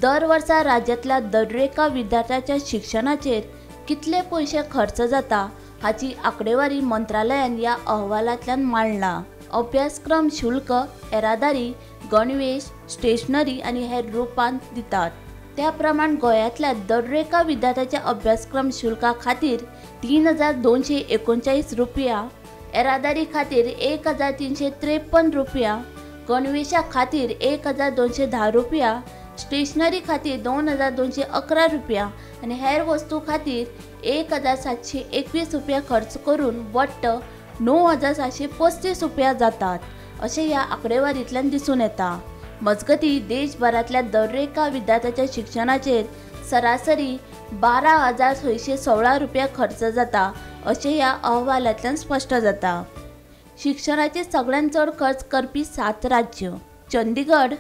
दर वर्सा राज्यांतल्या दरेका विद्यार्थ्याच्या शिक्षणाचेर कितले पयशे खर्च जाता हाची आंकडेवारी मंत्रालयान ह्या अहवालांतल्यान मांडला. अभ्यासक्रम शुल्क, येरादारी, गणवेश, स्टेशनरी आनी हेर रुपान दितात. त्या प्रमाण गोंयांतल्या दरेका विद्यार्थ्याच्या अभ्यासक्रम शुल्का खातीर 3,239 रुपया, येरादारी खातीर 1,353 रुपया, गणवेशा खातीर 1,210 रुपया, स्टेशनरी खातीर 2,211 रुपया आनी हेर वस्तू खातीर 1,721 रुपया खर्च करून वट्ट 9,735 रुपया जातात अशें ह्या आंकडेवारींतल्यान दिसून येता. मजगतीं, देशभरांतल्या दरेका विद्यार्थ्याच्या शिक्षणाचेर सरासरी 12,616 रुपया खर्च जाता अशें ह्या अहवालांतल्यान स्पश्ट जाता. शिक्षणाचेर सगळ्यांत चड खर्च करपी 7 राज्य: चंदीगड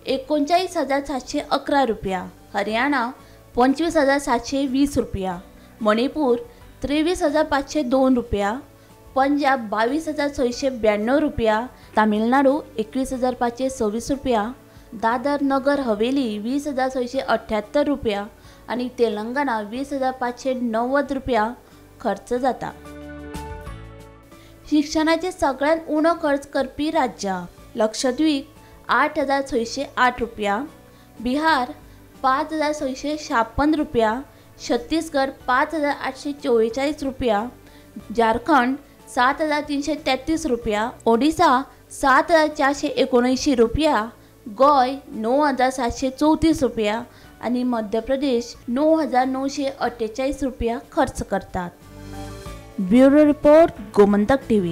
39,711 रुपया, हरियाणा 25,720 रुपया, मणिपूर 23,502 रुपया, पंजाब 22,692 रुपया, तामिळनाडू 21,526 रुपया, दादर नगर हवेली 20,678 रुपया आनी तेलंगणा 20,590 रुपया खर्च जाता. शिक्षणाचेर सगळ्यांत उणो खर्च करपी राज्यां: लक्षद्वीप 8,608 रुपया, बिहार 5,656 रुपया, छत्तीसगड 5,844 रुपया, झारखंड 7,333 रुपया, ओडिसा 7,479 रुपया, गोंय 9,734 रुपया आनी मध्य प्रदेश 9,948 रुपया खर्च करतात. Bureau report, Gomantak TV.